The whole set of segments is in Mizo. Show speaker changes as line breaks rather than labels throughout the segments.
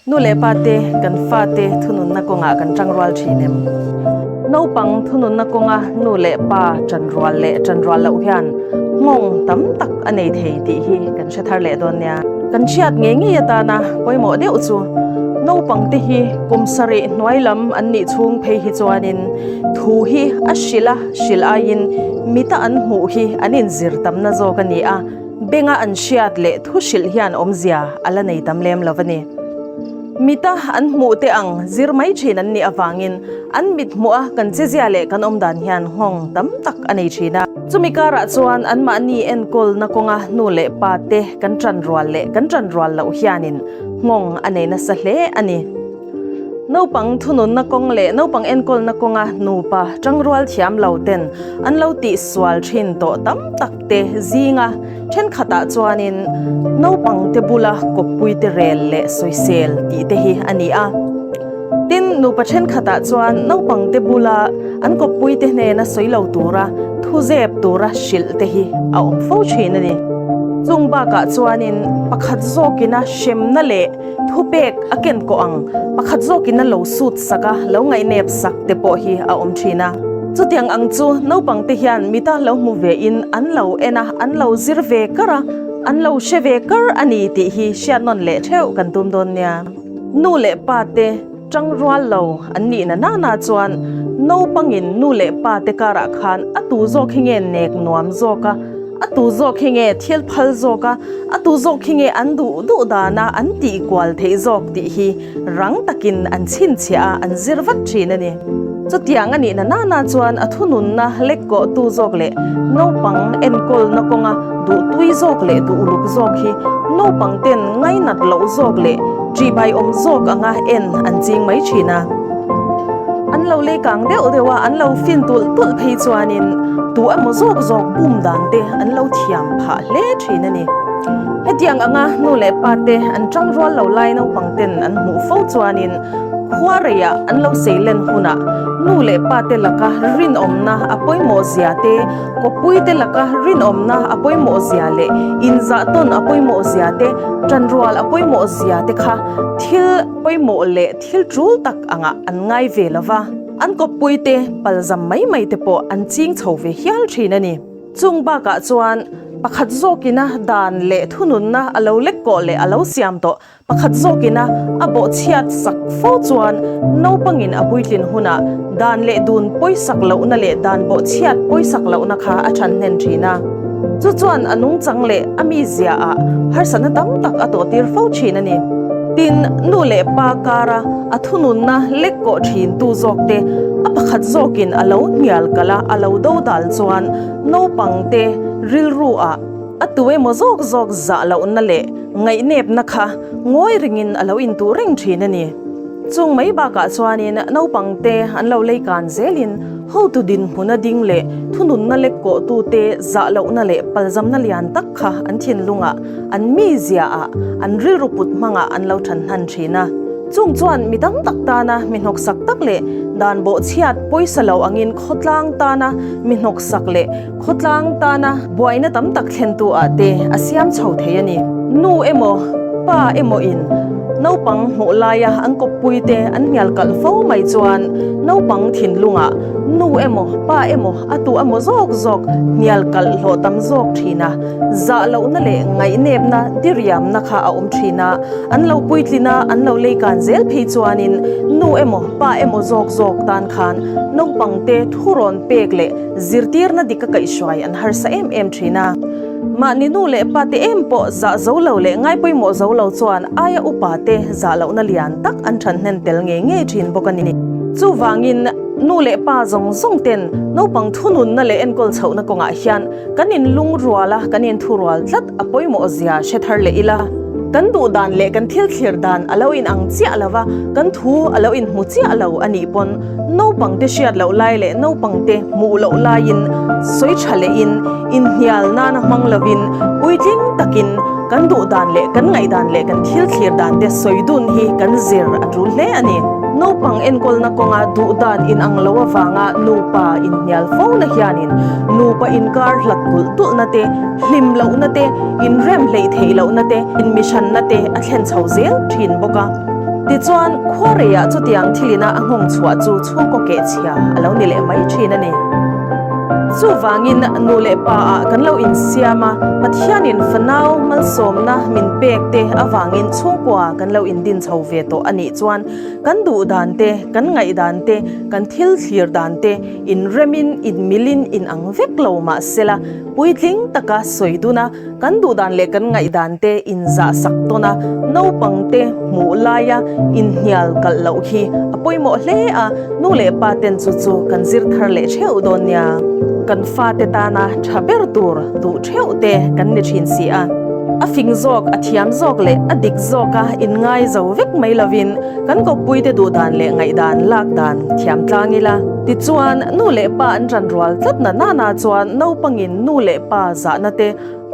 Nu leh pa te kan fate thununna kawngah kan tangrual thin em? Naupang thununna kawnga nu leh pa tanrual leh tanrual loh hian nghawng tam tak a nei thei tih hi kan hre thar leh dawn nia. Kan hriat ngei ngei atana pawimawh deuh chu naupang te hi kum sarih hnuai lam an nih chhung phei hi chuanin thu hi a hrilh a hrilh aiin mita an hmuh hi an inzir tamna zawk a ni a. Benga an hriat leh thu hrilh hian awmzia a la nei tam lem lo a ni. Mita an hmuh te ang zir mai thin an nih avangin an mit hmuh a kan chezia leh kan awm dan hian nghawng tam tak a nei thin a. Chumi karah chuan anmahni enkawlna kawnga nu leh pa te kan tan rual leh kan tan rual loh hianin nghawng a nei nasa hle a ni. Naupang thununna kawng leh naupang enkawlna kawnga nupa tangrual thiam lo ten an lo tihsual thin tawh tam tak te zinga thenkhatah chuanin naupang te bula kawppui te rel leh sawisel tih te hi a ni a. Tin, nupa thenkhatah chuan naupang te bula an kawppui te hnena sawi lo tura thu zep tura hrilh te hi a awm fo thin a ni. Chung bakah chuanin pakhat zawkina hremna leh Thupek a ken kawh ang, pakhat zawkin a lo sut sak a, lo ngaihnep sak te pawh hi a awm thin a. Chutiang ang chu naupang te hian mita lo hmu ve in an lo en a, an lo zir ve kar a, an lo hre ve kar a ni tih hi hriat nawn leh theuh kan tum dawn nia. Nu leh pa te tang rual lo an nih na nana chuan naupangin nu leh pa te karah khan a tu zawk hi nge nek nuam zawk a, A tu zawk hi nge thil phal zawk a, a tu zawk hi nge an duh duh dana an tih kual theih zawk tih hi rang takin an chhinchhiah a, an zir vat thin a ni. Chutiang a nih na nana chuan a thununna lek kawhtu zawk leh naupang enkawlna kawnga duhtui zawk leh duh uluk zawk hi naupang ten ngainat loh zawk leh ṭihbaiawm zawk anga en an ching mai thin a. An lo lei kang deuh deuh a, an lo fin tulh tulh phei chuanin tu emaw zawk zawk bum dan te an lo thiam phah hle thin a ni. Hetiang anga nu leh pa te an tang rual lo lai naupang ten an hmuh fo chuanin khua reiah an lo sei len hunah nu leh pa te laka rinawmna a pawimawh zia te, kawppui te laka rinawmna a pawimawh zia leh inzahtawn a pawimawh zia te, tanrual a pawimawh zia te kha thil pawimawh leh Thil tul tak angah an ngai ve lo va, an kawppuite palzam mai mai te pawh an ching chho ve hial thin a ni. Chung bakah chuan pakhat zawkina dan leh thununna a lo lek kawh leh a lo siam tawh, pakhat zawkina a bawhchhiat sak fo chuan naupangin a puitlin hunah dan leh dun pawisak lohna leh dan bawhchhiat pawisak lohna kha a than hnen thin a. Chu chuan a nungchang leh a mizia ah harsatna tam tak a tawhtir fo thin a ni. Tin, nu leh pa kara a thununna lek kawh thin tu zawk te a pakhat zawkin a lo hnial kalh a, a lo dodal chuan naupang te rilru ah a tu emaw zawk zawk zah lohna leh ngaihnepna kha ngawi ringin a lo intuh reng thin a ni. Chung mai bakah chuanin naupang te an lo lei kan zelin Hotu dinhmuna ding leh thununna lek kawhtute zah lohna leh palzamna lian tak kha an thinlungah, an miziaah, an rilru put hmangah an lo than hnan thin a. Chung chuan mi tam tak tana mi hnawksak tak leh dan bawhchhiat pawisa lo angin khawtlang tana mi hnawksak leh Khawtlang tana buaina tam tak thlentu ah te a siam chho thei a ni. Nu emaw, pa emaw in naupang hmuh laia an kawppui te an hnial kalh fo mai chuan naupang thinlungah nu emaw, pa emaw a tu emaw zawk zawk hnial kalh hlawh tam zawk thin a, zah lohna leh ngaihnepna diriamna kha a awm thin a, an lo puitlin a, an lo leikan zel phei chuanin nu emaw, pa emaw zawk zawk tan khan naupang te thurawn pek leh Zirtirna dik a kaihhruai an harsa em em thin a. Mahni nu leh pa te em pawh zah zo lo leh ngaipawimawh zo lo chuan aia upa te zah lohna lian tak an than hnen tel ngei ngei thin bawk a ni. Chuvangin nu leh pa zawng zawng ten naupang thununna leh enkawl chhohna kawngah hian kan inlungrual a, kan inthurual tlat a pawimawh zia hre thar leh ila. Kan duh dan leh kan thil thlir dan a lo inang chiah lo va, kan thu a lo inhmu chiah lo a nih pawn Naupangte hriat loh lai leh naupangte hmuh loh laiin sawi tha lehin inhnial nana hmang lovin puitling takin kan duh dan leh kan ngaihdan leh kan thil thlir dan te sawi dun hi kan zir a tul hle a ni. Naupang enkawlna kawnga duh dan inang lo avanga nupa inhnial fo na hianin nupa inkar hlat tulh tulhna te, hlim lohna te, inrem hleih theih lohna te, inmihranna te a thlen chho zel thin bawk a. Tichuan, khuareiah chutiang thilina a nghawng chhuah chu chhungkaw kehchhia a lo ni leh mai thin a ni. Chuvangin, nu leh pa ah kan lo insiam a, Pathianin fanau malsawmna min pek te avangin chhungkua kan lo indin chho ve tawh a nih chuan kan duh dan te, kan ngaihdan te, kan thil thlir dan te inremin, inmilin, inang vek lo mah sela, puitling taka sawi dun a, Kan duhdan leh kan ngaihdan te inzah sak tawn a, naupang te hmuh laia inhnial kalh loh hi a pawimawh hle a, nu leh pa ten chu chu kan zir thar leh theuh dawn nia. Kan fate tana tha ber tur duh theuh te kan ni thin si a. A fing zawk, a thiam zawk leh a dik zawka inngai zo vek mai lovin kan kawppuite duhdan leh ngaihdan lak dan thiam tlang ila. Tichuan, nu leh pa an ran rual tlat na nana chuan naupangin nu leh pa zahna te,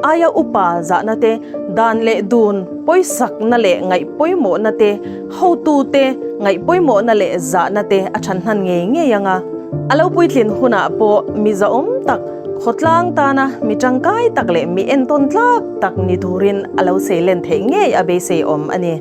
aia upa zahna te, dan leh dun pawisakna leh ngaih pawimawhna te, hotu te ngaih pawimawhna leh zahna te a than hnan ngei ngei ang a. A lo puitlin hunah pawh mi zahawm tak, khawtlang tana mi tangkai tak leh mi entawn tlak tak ni turin a lo seilen theih ngei a beisei awm a ni.